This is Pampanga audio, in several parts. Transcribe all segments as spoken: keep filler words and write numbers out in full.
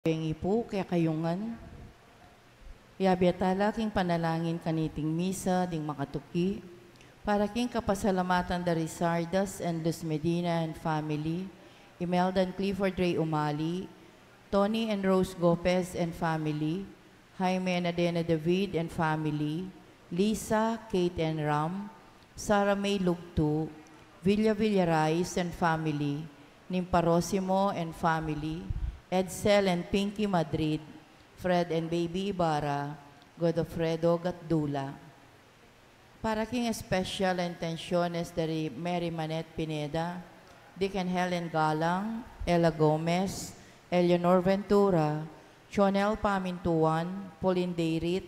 Bengi pu kekayu ngan. Yabe tala king panalangin kaniting misa ding makatuki, para king kapasalamatan da ri Sardas and Luz Medina and family, Imelda and Clifford Ray Umali, Tony and Rose Gopez and family, Jaime and Adena David and family, Lisa, Kate and Ram, Sarah May Lugtu, Villa Villarais and family, Nimpa Rosimo and family, Edsel and Pinky Madrid, Fred and Baby Ibarra, Godofredo Gatdula. Para king special intenciones da ri Mary Manette Pineda, Dick and Helen Galang, Ella Gomez, Eleanor Ventura, Chonel Pamintuan, Pauline Dayrit,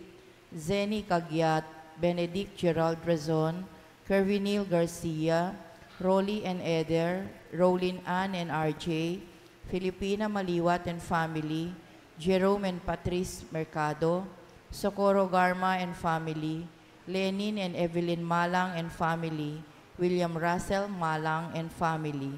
Zenny Cagiat, Benedict Gerald Razon, Kervinil Garcia, Rolly and Eder, Rolin Ann and R J, Filipina Maliwat and family, Jerome and Patrice Mercado, Socorro Garma and family, Lenin and Evelyn Malang and family, William Russell Malang and family.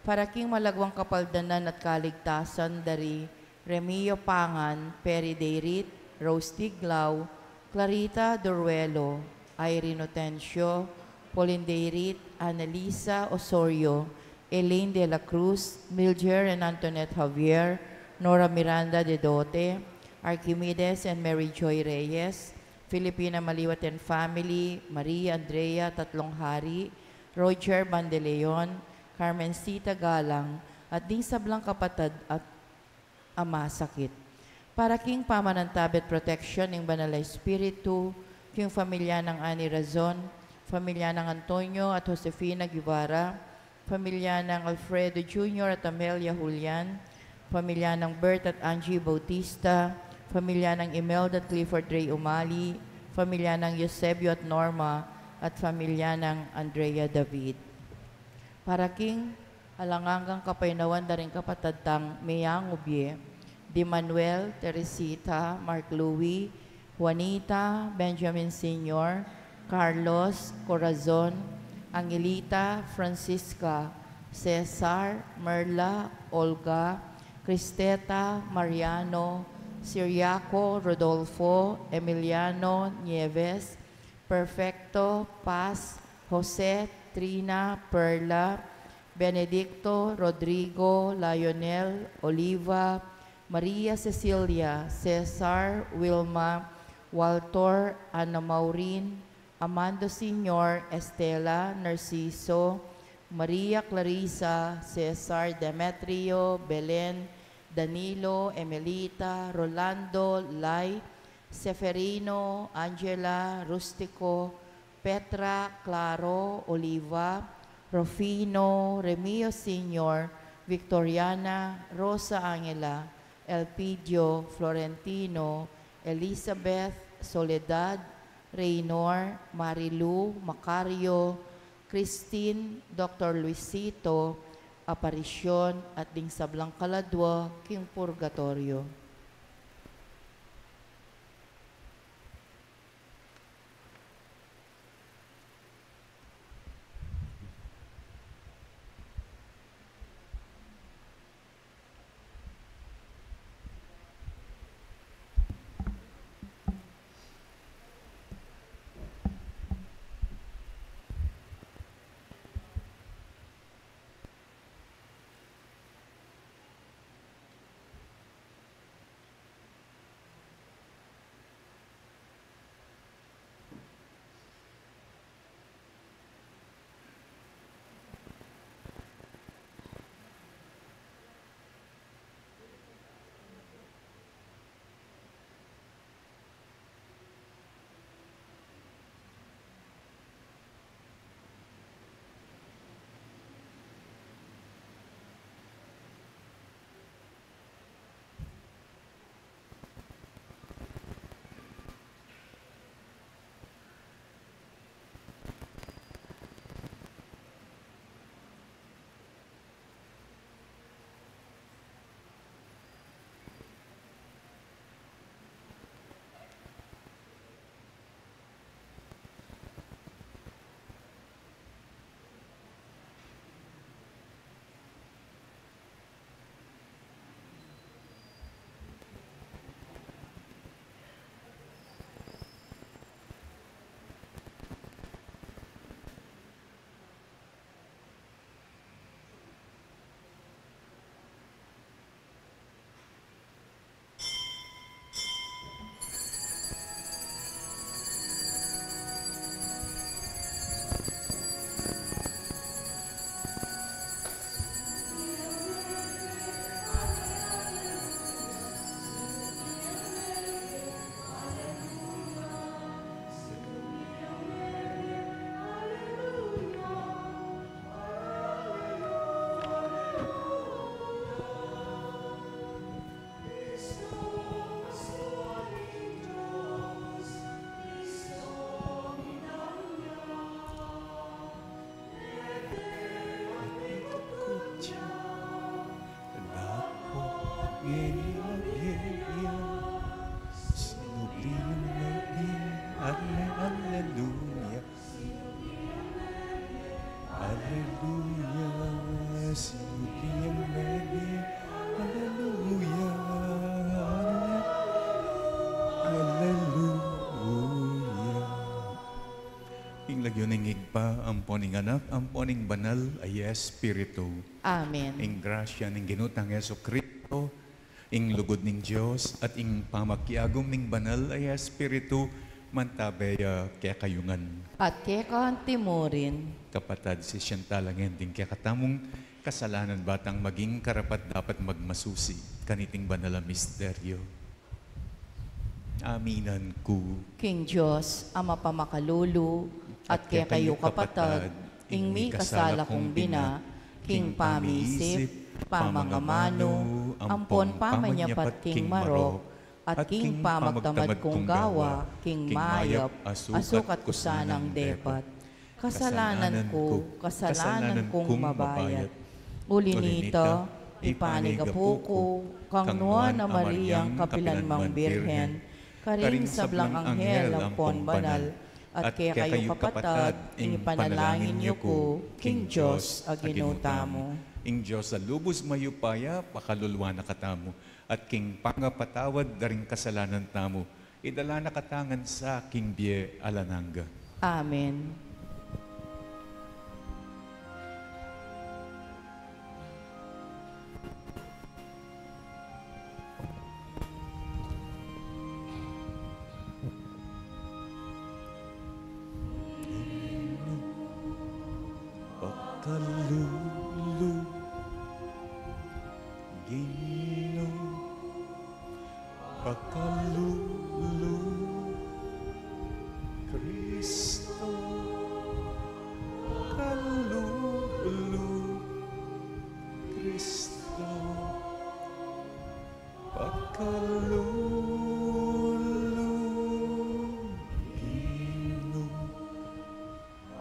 Para king malagwang kapaldanan at kaligtasan da ri Remio Pangan, Perry Dayrit, Rose Tiglao, Clarita Duruelo, Irene Otencio, Pauline Dayrit, Annalisa Osorio, Elaine de la Cruz, Milger and Antoinette Javier, Nora Miranda de Dote, Archimedes and Mary Joy Reyes, Filipina Maliwat and family, Maria Andrea Tatlong Hari, Roger Bandeleon, Carmencita Galang, at ding sablang kapatad at a masakit. Para king pamanantabe at protection ning Banal a Espiritu, king pamilya nang Annie Razon, pamilya nang Antonio at Josefina Guevara, pamilya nang Alfredo Junior at Amelia Julian, pamilya nang Bert at Angie Bautista, pamilya nang Imelda at Clifford Ray Umali, pamilya nang Eusebio at Norma, at pamilya nang Andrea David. Para king alang anggang kapaynawan da ring kapatad tang meyangubye, di Manuel, Teresita, Mark Louie, Juanita, Benjamin Senior, Carlos, Corazon, Angelita, Francisca, Cesar, Merla, Olga, Cristeta, Mariano, Siriaco, Rodolfo, Emiliano, Nieves, Perfecto, Paz, Jose, Trina, Perla, Benedicto, Rodrigo, Lionel, Oliva, Maria Cecilia, Cesar, Wilma, Walter, Ana Maureen, Amando Senior, Estela, Narciso, Maria Clarissa, Cesar, Demetrio, Belen, Danilo, Emelita, Rolando, Lai, Seferino, Angela, Rustico, Petra, Claro, Oliva, Rufino, Remio Senior, Victoriana, Rosa Angela, Elpidio, Florentino, Elizabeth, Soledad, Reynor, Marilu, Macario, Christine, Doctor Luisito, Aparision, at ding sablang kaladwa king purgatorio. Sinubli yang mebie, ale-, aleluya. Aleluya, sinubli yang mebie, aleluya. Ale-, aleluya. King lagyu ning Ibpa, ampo ning Anak, ampo ning Banal a Espiritu. Amen. Ing grasya ning Ginu tang Jesucristo, ing lugud ning Dios, at ing pamakiagum ning Banal a Espiritu, mantabe ya kekayu ngan. At keka antimurin. Kapatad, sisian tala ngan ding kekatamung kasalanan ba tang maging karapat-dapat magmasusi kaniting banal a misteryo. Aminan ku. King Dios, a mapamakalulu, at kekayu kapatad, ing mikasala kung bina, king pamiisip, pamangamanu, ampon pamanyapat king marok, at king pamagtamad kung gawa, king mayap, a sukat ku sanang depat. Kasalanan ku, kasalanan kung mabayat. Uli nita, ipanigapu ku kang Nuan a Mariang kapilanmang Birhen, karing sablang anghel ampon banal, at kekayu kapatad, ing ipanalangin yu ku king Dios a Ginu tamu. Ing Dios a lubus mayupaya, pakaluluan na katamu, at king pangapatawad da ring kasalanan tamu, idala na katamu ngan sa king bie alang angga. Amen. Pakalulu, Ginu. Pakalulu, Kristo. Pakalulu, Kristo. Pakalulu, Ginu.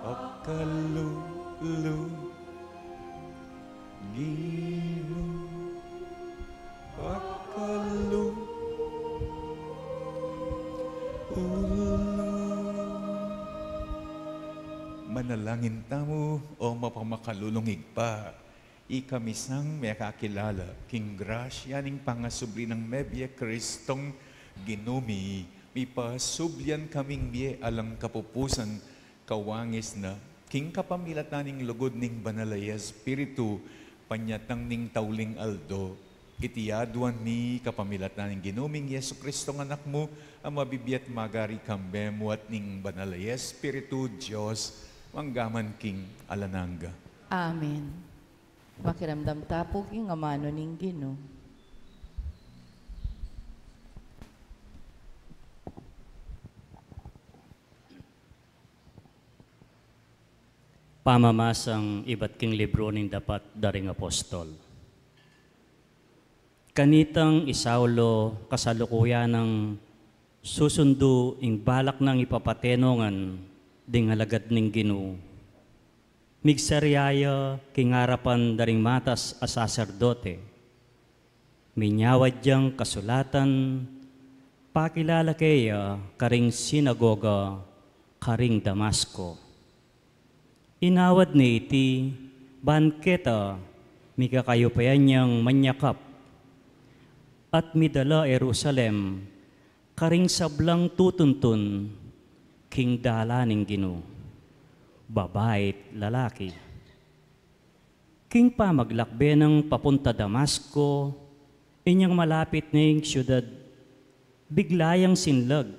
Pakalulu, Ginu. Pakalulu. Manalangin tamu. O mapamakalulung Ibpa, ikami sang mekakilala king grasya ning pangasubli nang mebie Kristong Ginu mi, mipasublian kaming mie alang kapupusan, kawangis na, king kapamilatan ning lugud ning Banal a Espiritu, panyatang ning tauling aldo, iti aduan mi kapamilatan ning Ginu ming Jesu-Kristong Anak mu, a mabibie at magari kambe mu at ning Banal a Espiritu, Dios, mangga man king alang angga. Amen. Makiramdam ta pu king amanu ning Ginu. Pamamasang ibat king libru ning Dapat da ring Apostol. Kanitang i Saulo kasalukuyan nang susundu ing balak nang ipapatenu ngan ding alagad ning Ginu. Migsarya ya king arapan da ring matas a saserdote. Minyawad yang kasulatan, pakilala keya karing sinagoga karing Damasco. Inawad ne iti ban keta mikakayupayan yang manyakap, at midala Jerusalem karing sablang tutuntun king dalan ning Ginu, babai't lalaki. King pamaglakbe nang papunta Damasco, inyang malapit ne ing siudad, bigla yang sinlag,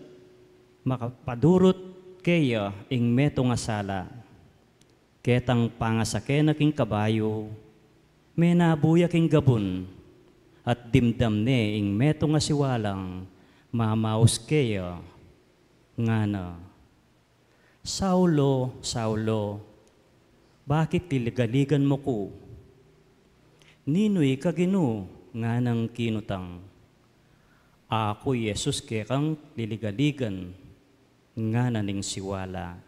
makapadurut keya ing metung a sala. Ketang pangasake na king kabayu, menabu ya king gabun, at dimdam ne ing metung a siwalang mamaus keya, ngana, "Saulo, Saulo, bakit liligaligan mu ku?" "Ninu ika, Ginu?" nganang kinutang. "Aku i Jesus kekang liligaligan," ngana ning siwala.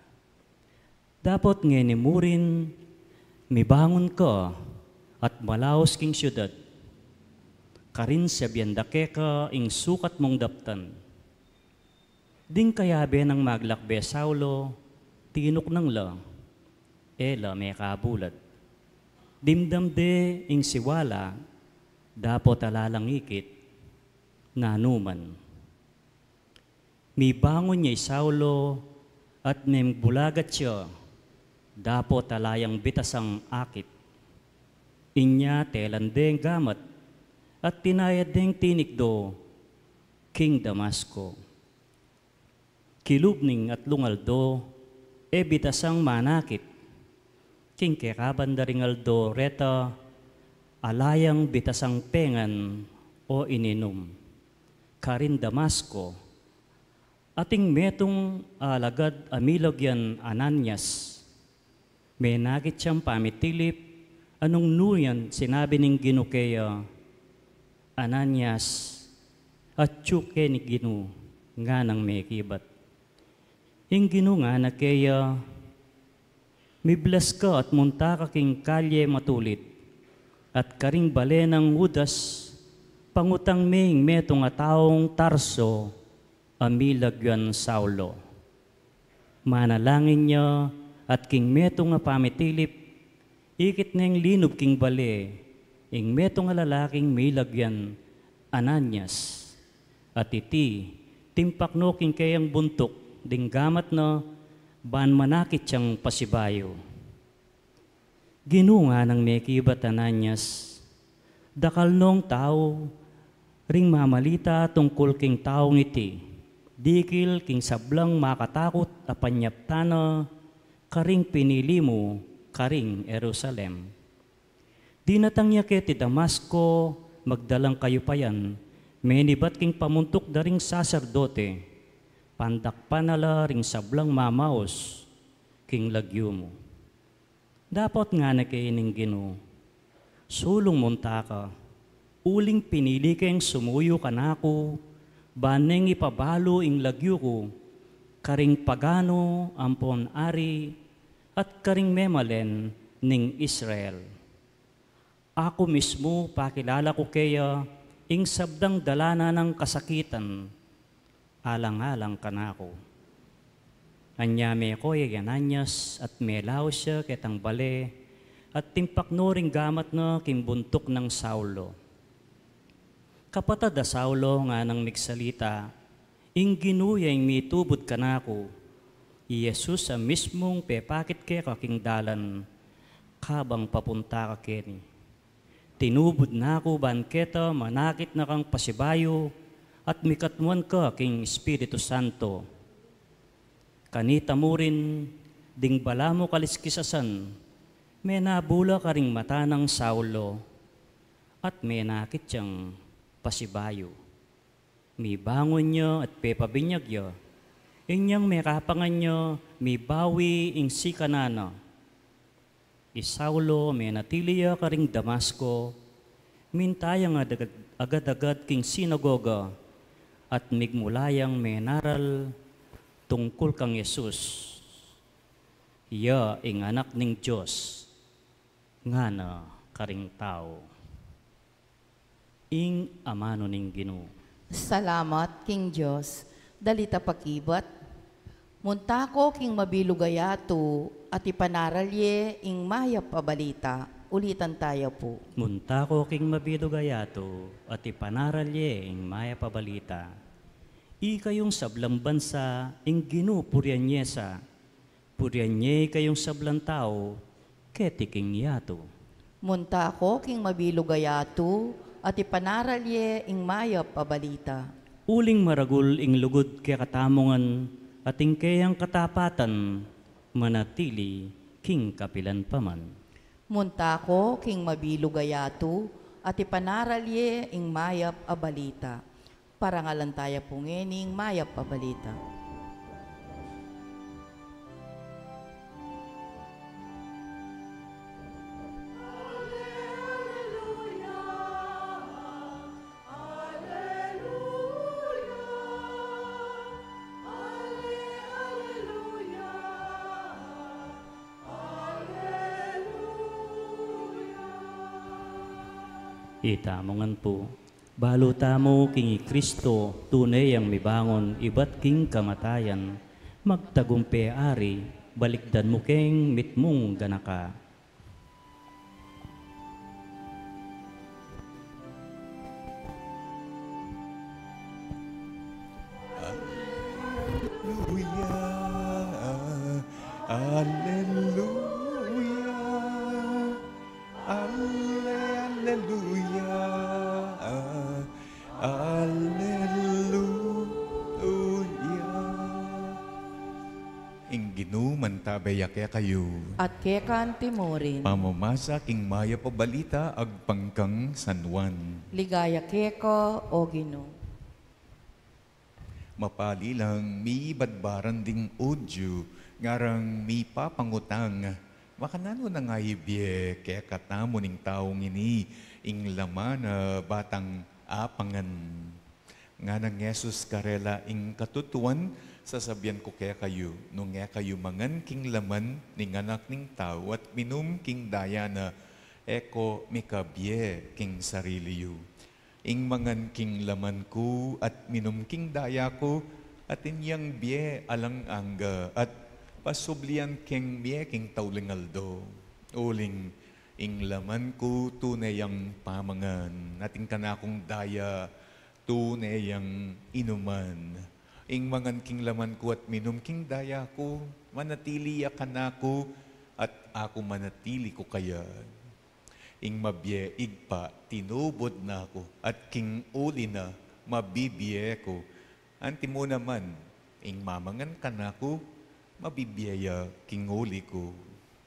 Dapot ngeni murin, mibangun ka at malaus king siudad. karin sabian da keka ing sukat mung daptan. Ding kayabe nang maglakbe Saulo, tinuknang la, e la mekabulat. Dimdam de ing siwala, dapot ala lang ikit, nanuman. Mibangun ya i Saulo at membulagat ya, dapot ala yang bitasang akit. Inya telan deng gamat at tinayad deng tinikdo king Damasco. Kilub ning atlung aldo, e bitasang manakit. King kekaban da ring aldo reta, ala yang bitasang pengan o ininum. Karin Damasco, ating metung a alagad a milagyan Ananias. Menakit yang pamitilip, anung nu yang sinabi ning Ginu keya, "Ananias." "Atyu ke ning Ginu," nganang mekibat. Ing Ginu ngana keya, "Miblas ka at munta ka king kalye matulit, at karing bale nang Judas, pangutang me ing metung a taung Tarso a milagyan Saulo." Manalangin ya, at king metung a pamitilip, ikit neng linub king bale ing metung a lalaking milagyan Ananias. At iti, timpak no king keyang buntuk ding gamat na, ban manakit yang pasibayu. "Ginu," nganang mekibat Ananias, "dakal nong tau ring mamalita tungkul king taung iti, dikil king sablang makatakut a panyaptan na karing pinili mu karing Jerusalem. Dinatang ya keti Damasco, magdalang kayupayan, menibat king pamuntuk da ring saserdote, pandakpan na la ring sablang mamaus king lagyu mu." Dapot ngana keni ning Ginu, "Sulung munta ka, uling pinili keng sumuyu kanaku, ban neng ipabalu ing lagyu ku karing paganu ampon ari, at karing memalen ning Israel. Aku mismu pakilala ku keya ing sablang dalanan nang kasakitan, alang-alang kanaku." Anya meko ya i Ananias at melaus ya ketang bale, at timpak no ring gamat na king buntuk nang Saulo. "Kapatad a Saulo," nganang migsalita, "ing Ginu ya ing mitubud kanaku, i Jesus a mismung pepakit keka king dalan, kabang papunta ka keni. Tinubud na ku ban keta manakit na kang pasibayu at mikatmuan ka king Espiritu Santo. Kanita mu rin, ding balamu kaliskisasan, menabula karing mata nang Saulo, at menakit yang pasibayu." Mibangun ya at pepabinyag ya, inyang mekapangan ya mibawi ing sikanan na. I Saulo menatili ya karing Damasco, minta yang agad-agad king sinagoga, at migmula yang menaral tungkul kang Jesus, ya ing Anak ning Dios, ngana karing tau. Ing amanu ning Ginu. Salamat king Dios. Dalita pakibat. Munta ko king mabilug a yatu at ipanaral ye ing mayap a balita. Ulitan taya pu. Munta ko king mabilug a yatu at ipanaral ye ing mayap a balita. Ikayung sablang bansa, ing Ginu purian ye sa. Purian ye ikayung sablang tau keti king yatu. Munta ko king mabilug a yatu at ipanaral ye ing mayap a balita. Uling maragul ing lugud kekatamu ngan at ing keyang katapatan manatili king kapilan pa man. Munta ko king mabilug a yatu at ipanaral ye ing mayap a balita. Parangalan taya pu ngeni ing mayap a balita. Itamu ngan pu. Balu tamu king i Kristo, tune yang mibangun ibat king kamatayan, magtagumpe Ari, balikdan mu keng mitmung ganaka. Alleluia, alleluia, alle, alleluia, alleluia. Ing Ginu mantabe ya kekayu. At keka anti mu rin. Pamamasa king mayap a balita agpang kang San Juan. Ligaya keka, o Ginu. Mapali lang mibadbaran ding Judio, ngarang mipapangutang, makananu na nga ibie kekatamu ning taung ini ing laman na batang apangan? Ngana nang Jesus karela, ing katutuan, sasabian ku kekayu, nung e kayu mangan king laman ning Anak ning Tau at minum king daya na, e ko mikabie king sarili yu. Ing mangan king laman ku at minum king daya ku, atin yang bie alang angga at pasublian keng mie king tauling aldo. Uling ing laman ku tune yang pamangan, at ing kanakung daya tune yang inuman. Ing mangan king laman ku at minum king daya ku, manatili ya kanaku, at aku manatili ku kaya. Ing mabie Ibpa, tinubud na ku, at king uli na, mabibie ku. Anti mu naman, ing mamangan kanaku, mabibie ya king uli ku.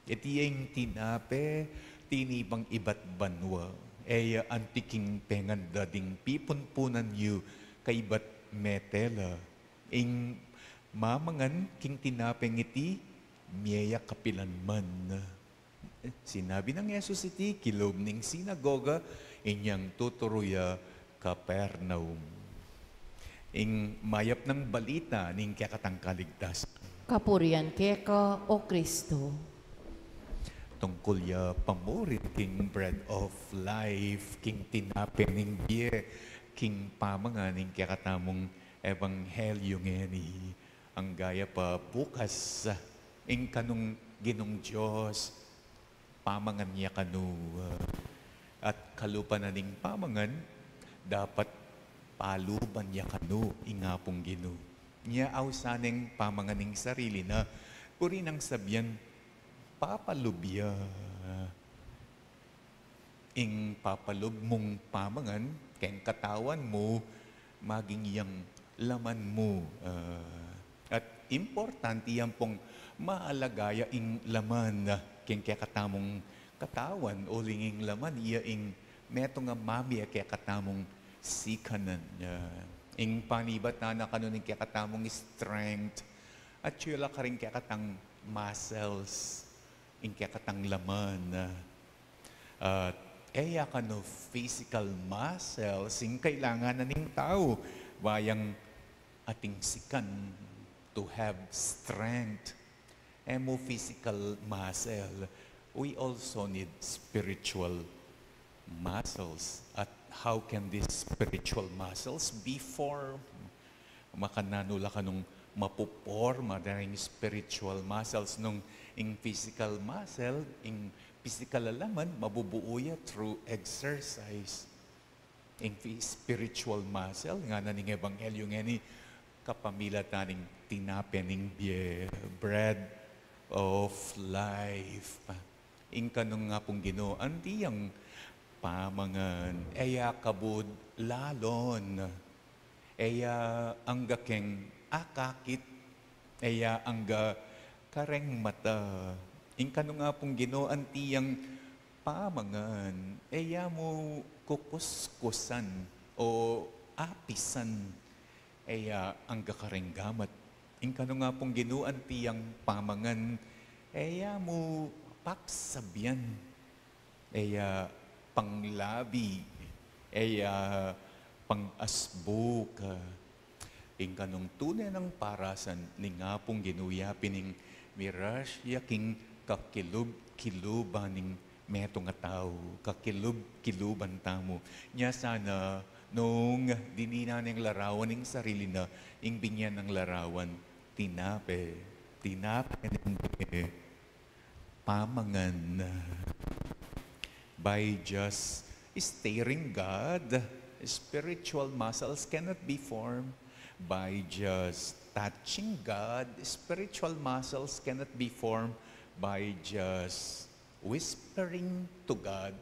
Iti ya ing tinape tinibang ibat banua, e ya anti king penganda ding pipunpunan yu kaybat mete la. Ing mamangan king tinapeng iti, mie ya kapilanman. Sinabi nang Jesus iti kilub ning sinagoga, inyang tuturu ya Capernaum. Ing mayap nang balita ning kekatang kaligtasan. Kapurian keka, o Kristo. Tungkul ya pamurin king bread of life, king tinape ning bie, king pamangan ning kekatamung ebanghelyu ngeni. Angga ya pa bukas, ing kanung Ginung Dios, pamangan ya kanu, at kalupa na ning pamangan, dapat paluban ya kanu ing Apung Ginu. Nya ausan neng pamangan ing sarili na, buri nang sabian, papalub ya. Ing papalub mung pamangan keng katawan mu, maging yang laman mu. Ah, at importante yang pung maalaga ya ing laman, ah, keng kekatamung katawan, uling ing laman iya ing metung a mamie kekatamung sikanan. Ah, ing panibatan na kanu ning kekatamung strength, at yula karing kekatang muscles, ing kekatang laman, ah, At e ya kanu physical muscles ing kailangan na ning tau, bayang ating sikan to have strength. E mu physical muscle, we also need spiritual muscles. At how can these spiritual muscles be formed? Makananu la kanung mapuporma deng spiritual muscles nung ing physical muscle, ing physical a laman, mabubuu ya through exercise. Ing phy-, spiritual muscle, ngana ning ebanghelyu ngeni, kapamilatan ning tinape ning bie, bread of life. Ing kanung Apung Ginu, anti yang pamangan, e ya kabud lalon. E ya angga keng akakit, e ya angga kareng mata. Ing kanung Apung Ginu, anti yang pamangan, e ya mu kukuskusan o apisan, e ya angga kareng gamat. Ing kanung Apung Ginu, anti yang pamangan, e ya mu paksabian, e ya panglabi, e ya pangasbuk. Ing kanung tune nang parasan ning Apung Ginu ya pin ing mirasya king kakilub-kiluban ning metung a tau, kakilub-kiluban tamu. Nya sana Nung dininan neng larawan ing sarili na, ing binye nang larawan, tinape, tinape neng binye, pamangan. By just staring God, spiritual muscles cannot be formed. By just touching God, spiritual muscles cannot be formed. By just whispering to God,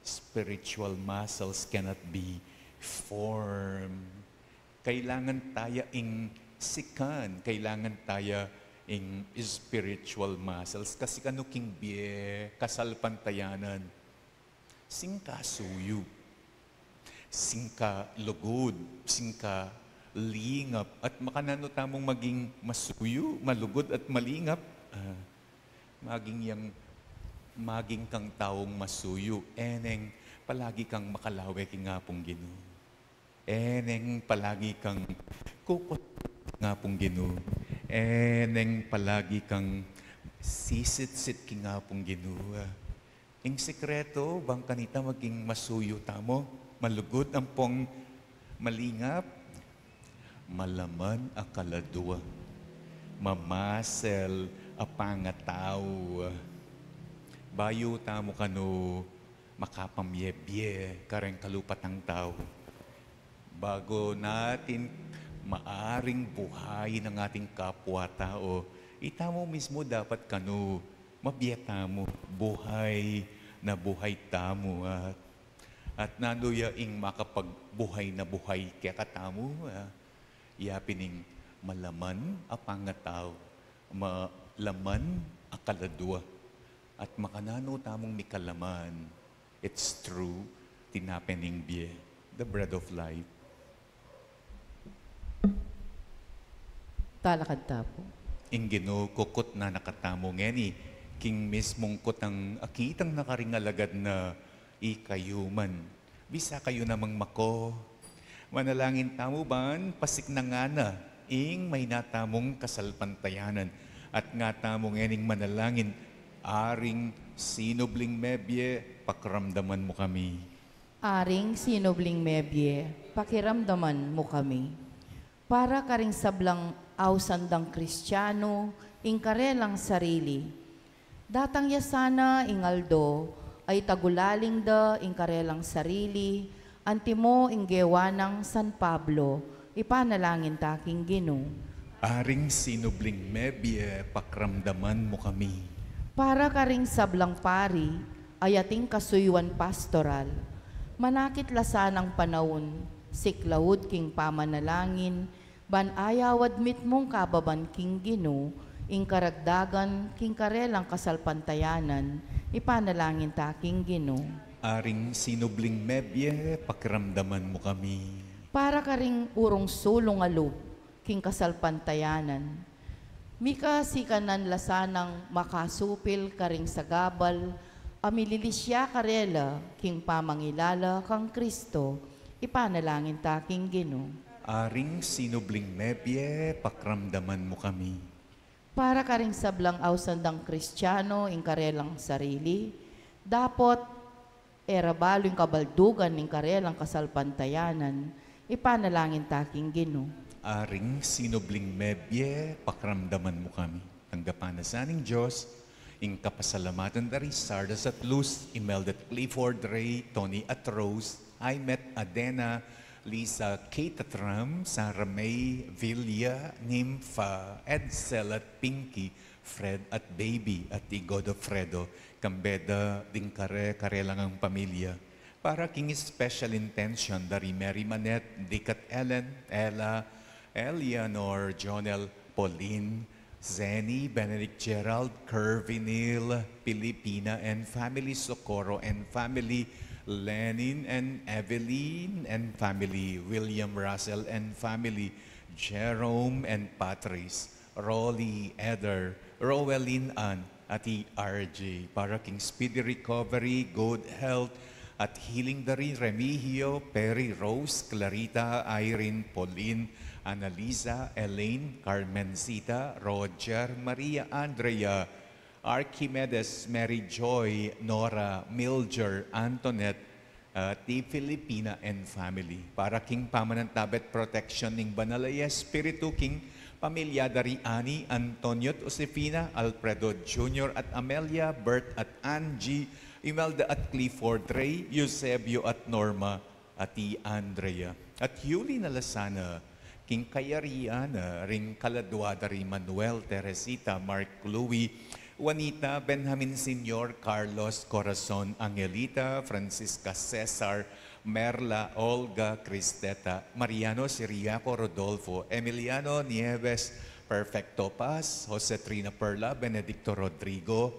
spiritual muscles cannot be formed. Kailangan taya ing sikan, kailangan taya ing spiritual muscles. Kasi kanu king bie kasalpantayanan, singka suyu, singka lugud, singka lingap, at makananu tamung maging masuyu, malugud at malingap? Ah, maging yang, maging kang taung masuyu, e neng palagi kang makalawe king Apung Ginu. E neng palagi kang kukut king Apung Ginu. E neng palagi kang sisitsit king Apung Ginu. Ing sikreto bang kanita maging masuyu tamu, malugud ampong malingap, malaman a kaladua, mamasel a pangatau. Bayu tamu kanu makapamye-bie kareng kalupatang tau, bago natin maaring buhayin ang ating kapwa-tao, itamu mismu dapat kanu mabie tamu, buhay na buhay tamu. At, at nanu ya ing makapagbuhay na buhay kekatamu? Ah, ya pin ing malaman a pangatau, malaman a kaladua, at makananu tamung mikalaman? It's true, tinape ning bie, the bread of life. Talakad ta pu. Ing Ginu kukut na na katamu ngeni, king mismung kutang akitang na karing alagad na, ikayu man, bisa kayu namang mako. Manalangin tamu ban pasiknangan na ing maina tamung kasalpantayanan. At nga tamu ngening manalangin, Aring sinubling mebie, pakiramdaman mu kami. Aring sinubling mebie, pakiramdaman mu kami. Para karing sablang ausan dang Kristiano, ing karelang sarili. Datang ya sana ing aldo, a itagulaling da ing karelang sarili, antimo ing gewa nang San Pablo, ipanalangin ta king Ginu. Aring sinubling mebie, pakiramdaman mu kami. Para karing sablang pari, a ating kasuyuan pastoral, manakit la sanang panaun, siklaud king pamanalangin, ban ayawad mitmung kababan king Ginu, ing karagdagan king karelang kasalpantayanan, ipanalangin ta king Ginu. Aring sinubling mebie, pakiramdaman mu kami. Para karing urung sulung a lub king kasalpantayanan, mikasikanan la sanang makasupil karing sagabal a mililisya karela king pamangilala kang Kristo, ipanalangin ta king Ginu. Aring sinubling mebie, pakiramdaman mu kami. Para karing sablang ausan dang Kristiano ing karelang sarili, dapot e ra balu ing kabaldugan ning karelang kasalpantayanan, ipanalangin ta king Ginu. Aring sinubling mebie, pakiramdaman mu kami. Tanggapan na sa ning Dios ing kapasalamatan da ri Sardas at Luz, Imelda at Clifford, Ray, Tony at Rose, Aimet, Adena, Lisa, Kate at Ram, Sarah May, Vilya, Nympha, Edsel at Pinky, Fred at Baby, at i Godofredo, kambe da ding kare, karelang pamilya. Para king special intention da ri Mary Manette, Dick at Ellen, Ella, Eleanor, Jonel, Pauline, Zenny, Benedict, Gerald, Curvy, Neil, Pilipina and family, Socorro and family, Lenin and Evelyn and family, William, Russell and family, Jerome and Patrice, Rolly, Eder, Roelyn, Ann, at i R J. Para king speedy recovery, good health, at healing da ri Remigio, Perry, Rose, Clarita, Irene, Pauline, Annalisa, Elaine, Carmencita, Roger, Maria, Andrea, Archimedes, Mary Joy, Nora, Mildred, Antoinette, At di Filipina and family. Para king pamanantabe at protection ning Banal a Espiritu, king pamilya da ri Ani, Antonio at Josefina, Alfredo Junior at Amelia, Bert at Angie, Imelda at Clifford, Ray, Eusebio at Norma, at i Andrea. At yuli na la sana king kayarian na ring kaladua da ri Manuel, Teresita, Mark, Louie, Juanita, Benjamin Senior, Carlos, Corazon, Angelita, Francisca, Cesar, Merla, Olga, Cristeta, Mariano, Siriaco, Rodolfo, Emiliano, Nieves, Perfecto, Paz, Jose, Trina, Perla, Benedicto, Rodrigo,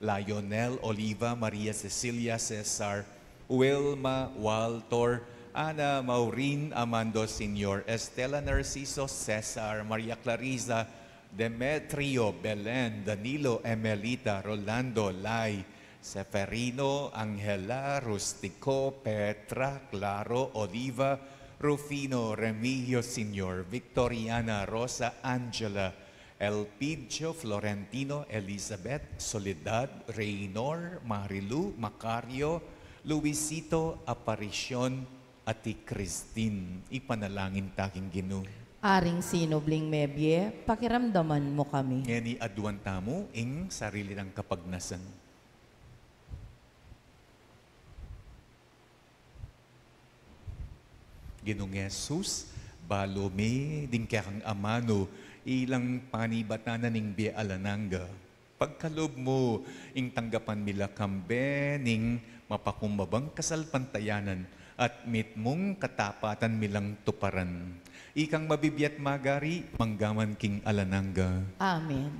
Lionel, Oliva, Maria Cecilia, Cesar, Wilma, Walter, Ana, Maureen, Amando Senior, Estela, Narciso, Cesar, Maria Clarisa, Demetrio, Belen, Danilo, Emelita, Rolando, Lai, Seferino, Angela, Rustico, Petra, Claro, Oliva, Rufino, Remigio Senior, Victoriana, Rosa, Angela, Elpidio, Florentino, Elizabeth, Soledad, Reynor, Marilu, Macario, Luisito, Aparicion, at i Christine. Ipanalangin ta king Ginu. Aring sinubling mebie, pakiramdaman mu kami. Ngeni aduan tamu ing sarili nang kapagnasan. Ginung Jesus, balu mi ding kekang amanu, ilang panibatan na ning bie alang angga. Pagkalub mu, ing tanggapan mi la kambe ning mapakumbabang kasalpantayanan at mitmung katapatan mi lang tuparan. Ikang mabibie at magari, mangga man king alang angga. Amen.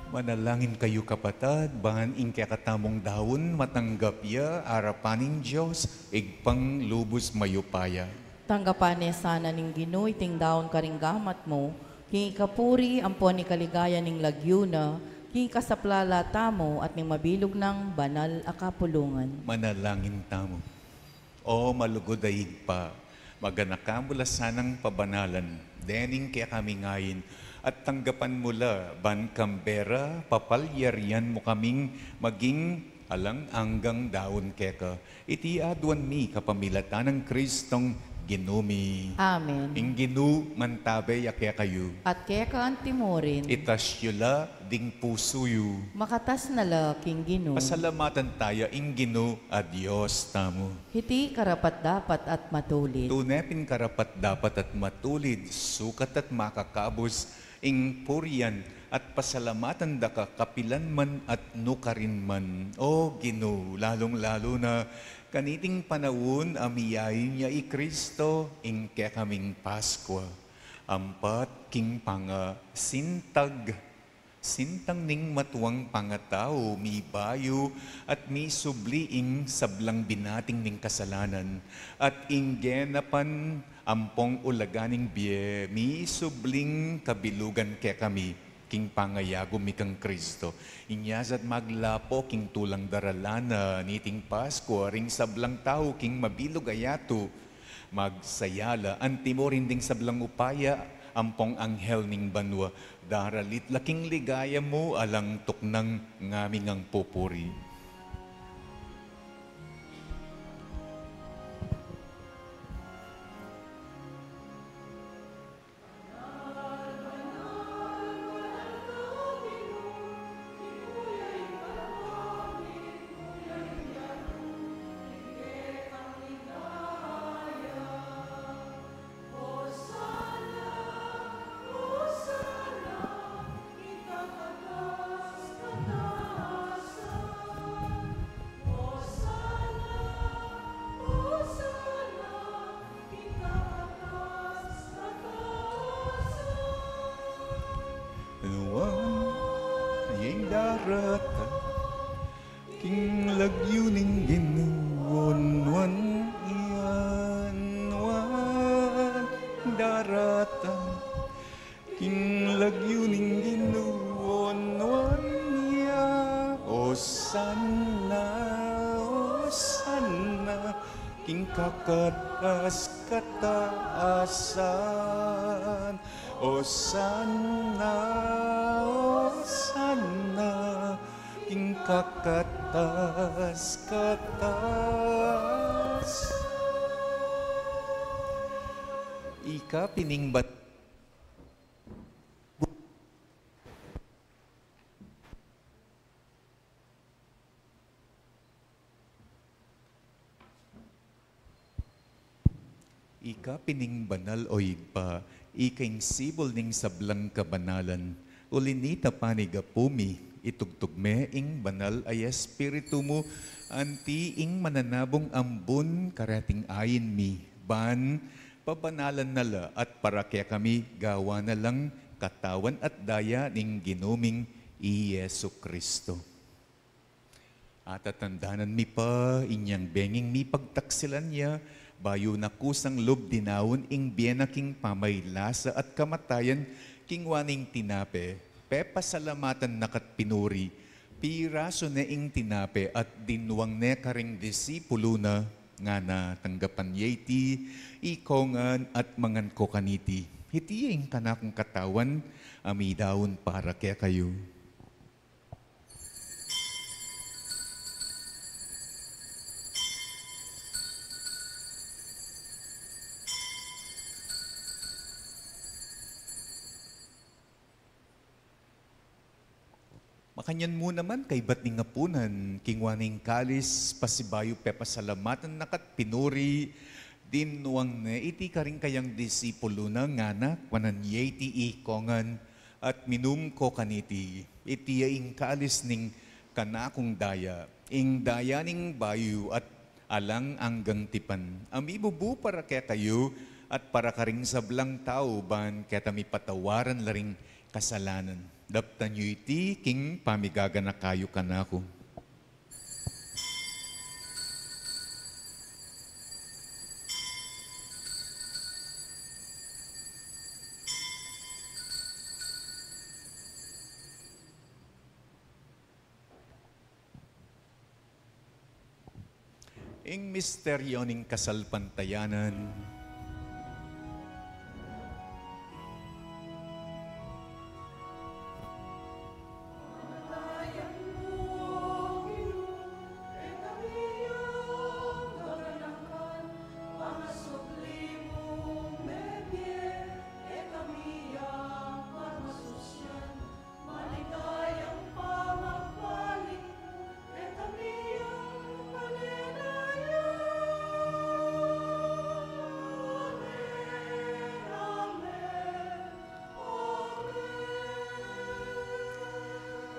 Manalangin kayu, kapatad, ban ing kekatamung daun matanggap ya arapan ning Dios, Ibpang lubus mayupaya. Tanggapan ne sana ning Ginu iting daun karing gamat mu, king ikapuri ampon ikaligaya ning lagyu na, king ikasaplala tamu at ning mabilug nang banal a kapulungan. Manalangin tamu. O malugud a Ibpa, maganaka mu la sanang pabanalan dening kekaming ain, at tanggapan mu la ban kambe ra papalyarian mu kaming maging alang anggang daun keka. Iti aduan mi kapamilatan nang Kristong Ginu mi. Amen. Ing Ginu mantabe ya kekayu. At keka antimurin. Itas yu la ding pusu yu. Makatas na la king Ginu. Pasalamatan taya ing Ginu a Dios tamu. Hiti karapat-dapat at matulid. Tune pin karapat-dapat at matulid, sukat at makakabus, ing purian at pasalamatan da ka kapilan man at nukarin man. O Ginu, lalung-lalu na kaniting panaun a miyain ya i Kristo ing kekaming Paskua. Ampat king pangasintag, sintang ning matuang pangatau, mibayu at misubli ing sablang binating ning kasalanan, at ing genapan ampong ulaga ning bie, misubling kabilugan kekami king pangayagu mi kang Kristo. Inya sa at maglapo king tulang daralan na niting Paskua ring sablang tau king mabilug a yatu, magsaya la antimurin ding sablang upaya ampong anghel ning banua, daralit la king ligaya mu alang tuknang ngaming pupuri. Nuan ya ing daratang king lagyu ning Ginu, nuan ya, nuan daratang king lagyu ning Ginu, nuan ya. Osana, osana king kakatas-katasan. Osana, osana king kakatas-katas. Ika pin ing ban- Ika pin ing banal, o Ibpa, ika ing sibul ning sablang kabanalan. Uli nita, panigapu mi, itugtug me ing banal a Espiritu mu anti ing mananabung ambun kareting ain mi, ban pabanalan na la at para kekami gawan na lang katawan at daya ning Ginu ming i Jesucristo. Atatandanan mi pa inyang benging mipagtaksilan ya, bayu na kusang lub dinaun ing bie na king pamaylasa at kamatayan, kingwa ne ing tinape, pepasalamatan na ka't pinuri, pirasu ne ing tinape at dinwang ne karing disipulu na, ngana: Tanggapan ye iti, ikongan at mangan ko kaniti. Iti ya ing kanakung katawan a midaun para kekayu. Makanyan mu naman, kaybat ning apunan, kingwa ne ing kalis, pasibayu pepasalamatan na ka't pinuri, dinwang ne iti karing kayang disipulu na, ngana: Kuanan ye iti, ikongan at minum ko kaniti. Iti ya ing kalis ning kanakung daya, ing daya ning bayu at alang anggang tipan, a mibubu para kekayu at para karing sablang tau, ban keta mipatawaran la ring kasalanan. Daptan yu iti king pamigaganaka yu kanaku. Ing misteryu ning kasalpantayanan. Maligayang pamagbalik mu, e kami yang panenaya. Amen, amen, amen.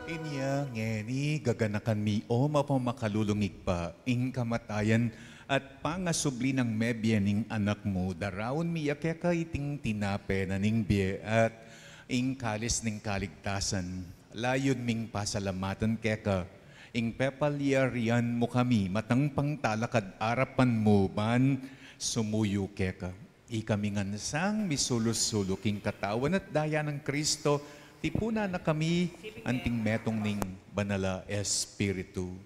Inya ngeni gaganakan mi, o mapamakalulung Ibpa, ing kamatayan at pangasubli nang mebie ning Anak mu, daraun mi ya keka iting tinape na ning bie at ing kalis ning kaligtasan. Layun ming pasalamatan keka ing pepalyarian mu kami matang pangtalakad arapan mu ban sumuyu keka. Ikami ngan sang misulu-sulu king katawan at daya nang Kristo, tipunan na kami anting metung ning Banal a Espiritu.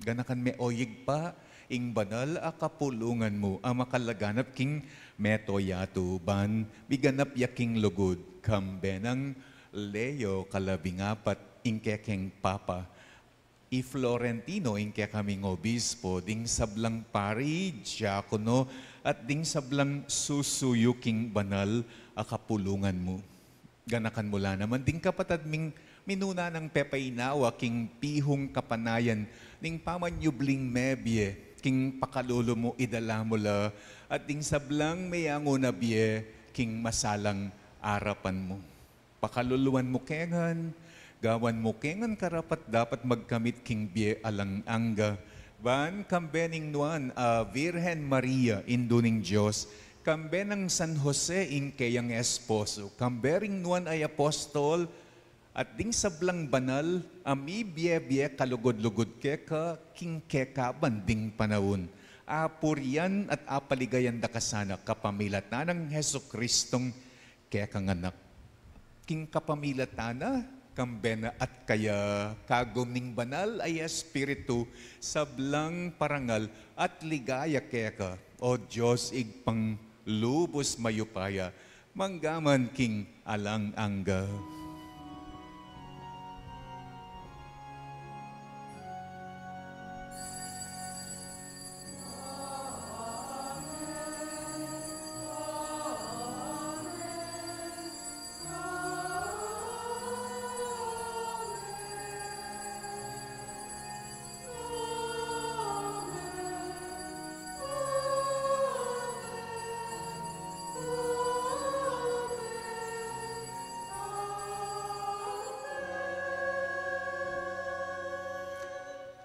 Ganakan me, o Ibpa, Ing banal a kapulungan mu a makalaganap king mabilug a yatu, ban miganap ya king lugud, kambe nang Leo kalabing-apat, ing kekeng Papa, i Florentino, ing kekaming obispo, ding sablang pari, diakono, at ding sablang susuyu king banal a kapulungan mu. Ganakan mu la naman ding kapatad ming minuna nang pepainawa king pihung kapanayan ning pamanyubling mebie, king pakalulu mu idala mu la, at ding sablang meyangu na bie king masalang arapan mu. Pakaluluan mu ke ngan, gawan mu ke ngan karapat-dapat magkamit king bie alang angga, ban kambe ning Nuan a Virgen Maria, Indu ning Dios, kambe nang San Jose ing keyang esposo, kambe ring nuan a apostol, at ding sablang banal a mibie-bie kalugud-lugud keka king kekaban ding panaun, apurian at apaligayan da ka sana kapamilatan nang Jesucristong kekang Anak. King kapamilatan na, kambe na at kaya, kagum ning banal a Espiritu, sablang parangal at ligaya keka, O Dios Ibpang lubus mayupaya, mangga man king alang angga.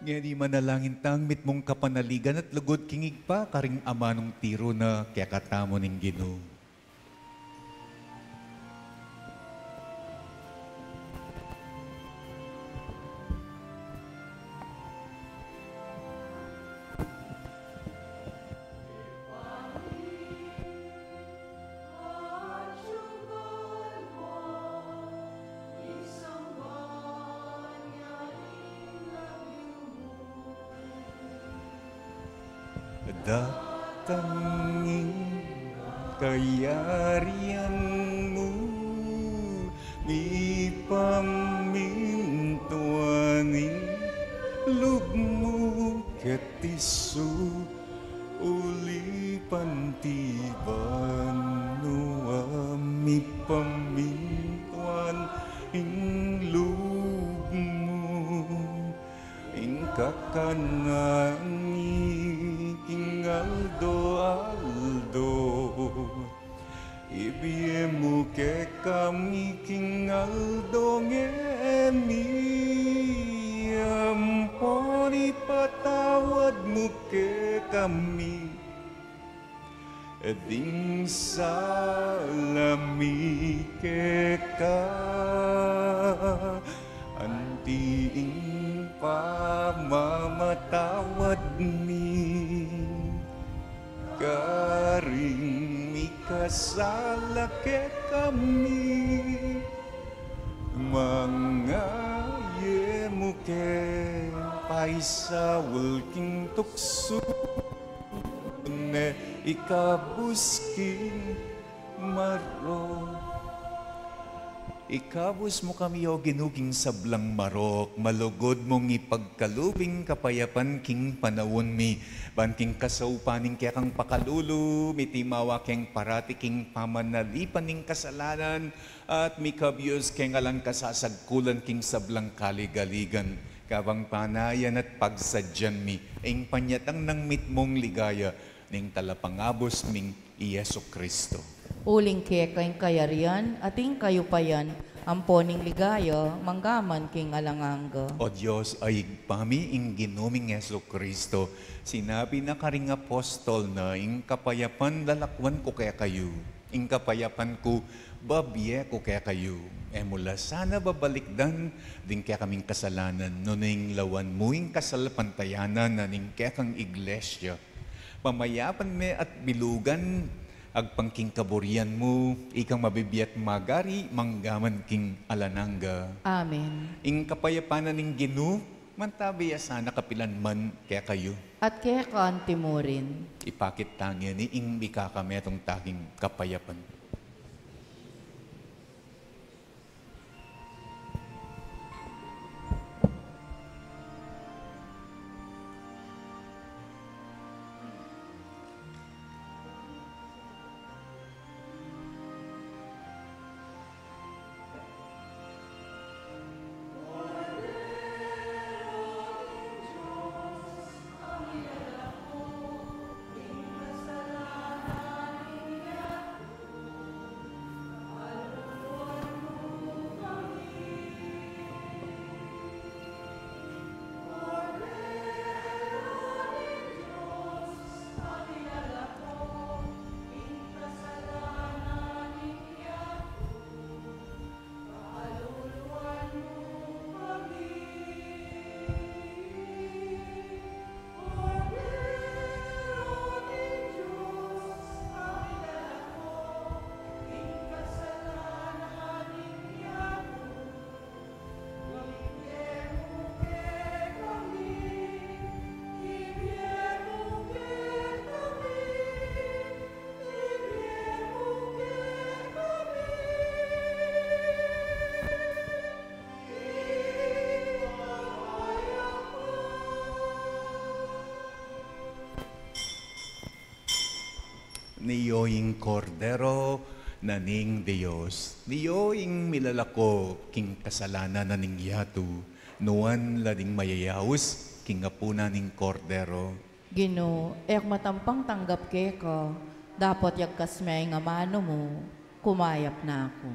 Ngeni manalangin tang mitmung kapanaligan at lugud king Ibpa, karing amanung tiru na kekatamu ning Ginu. Datang ing kayarian mu, mipamintuan ing lub mu keti su, uli pa anti banua, mipamintuan ing lub mu. Ing kakanan mi king aldo-aldo, ibie mu kekami king aldo ngeni, ampon ipatawad mu kekami ding sala mi keka, anti ing pamamatawad mi karing mikasala kekami, manga e mu ke paisaul king tuksu, nune ikabus king marok. Ikabus mu kami, O Ginu, king sablang marok, malugud mung ipagkalub ing kapayapan king panaun mi, ban king kasaupan ning kekang pakalulu, mitimawa keng parati king pamanalipan ning kasalanan, at mikabius keng alang kasasagkulan king sablang kaligaligan, kabang panayan at pagsadyan mi ing panyatang nang mitmung ligaya ning Talapangabus ming i Jesucristo. Uling keka ing kayarian, at ing kayupayan, ampon ing ligaya, mangga man king alang angga. O Dios a Ibpa mi, ing Ginu ming Jesucristo, sinabi na karing apostol na, ing kapayapan lalakwan ku kekayu, ing kapayapan ku babie ku kekayu. E mu la sana babalikdan ding kekaming kasalanan, nune ing lawan mu ing kasalpantayanan na ning kekang iglesia. Pamayapan me at bilugan, agpang king kaburian mu, ikang mabibie at magari, mangga man king alang angga. Amen. Ing kapayapan na ning Ginu, Mantabi ya sana kapilan man kekayu. At keka anti mu rin. Ipakit tang ini ing mikakametung ta king kapayapan. Nio ing Kordero na ning Dios, nio ing milalako king kasalanan na ning yatu, nuan la ding mayayaus king apunan ning Kordero. Ginu, e ku matampang tanggap keka, dapot yagkas me ing amanu mu, kumayap na ku.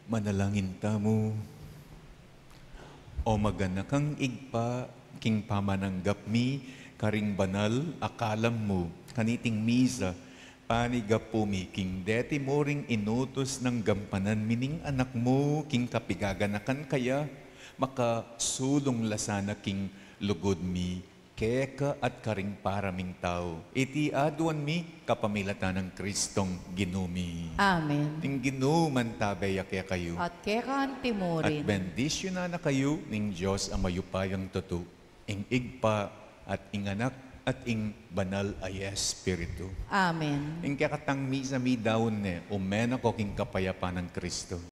Manalangin tamu. O maganakang Ibpa, king pamananggap mi karing banal a kalam mu kaniting misa, panigapu mi king deti mu ring inutus nang gampanan mi ning Anak mu king kapigaganakan kaya, makasulung la sana king lugud mi keka at karing para ming tau. Iti aduan mi kapamilatan nang Kristong Ginu mi. Amen. Ing Ginu mantabe ya kekayu. At keka antimurin. At bendisyunan na kayu ning Dios a mayupayang tutu, ing Ibpa, at ing Anak, at ing Banal a Espiritu. Amen. Ing kekatang misa mi daun ne, ume na ko king kapayapan nang Kristo.